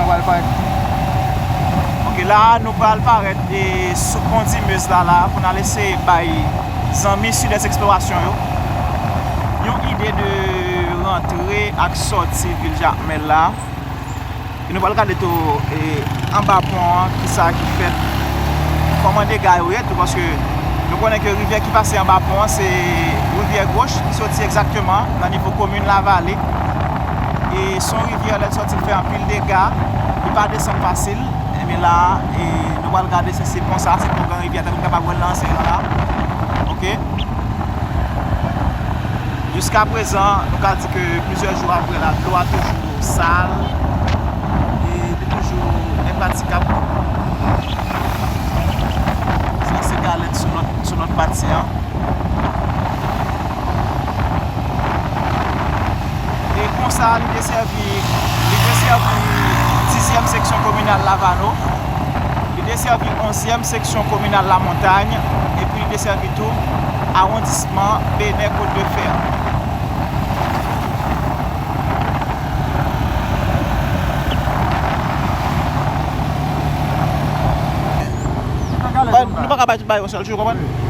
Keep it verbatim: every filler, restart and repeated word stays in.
Pral parèt. Ok, la nou pral parèt e sou pon Dimez la, la pou n al eseye bay zanmi Sidès Eksplorasyon yo yon ide de rantre ak sòti vil Jakmèl la. E nou pral gade tou e anba pon an kisa ki fèt, kòman dega yo ye tou, paske nou konnen ke rivyè ki pase anba pon an se rivyè Goch ki soti egzakteman nan nivo komin Lavale. E se yon rivyè lè l soti l fè anpil dega, li pa desann fasil. Ebyen la e nou pral gade si se pon sa, se pon Gran Rivyè tankou n kapab wè l nan ansèy lan la. Ok. Jiska prezan nou ka di ke plizyè jou apre la dlo a toujou sal e li toujou enpratikab. Sa se galèt sou lòt sou lòt pati an. E konsa li desèvi li desèvi dizyèm seksyon kominal Lavano, li desèvi onzyèm seksyon kominal Lamontany, epi li desèvi tou awondisman Benè Kot de Fè. Nou pa ka bay tout bagay yon sèl jou, konprann?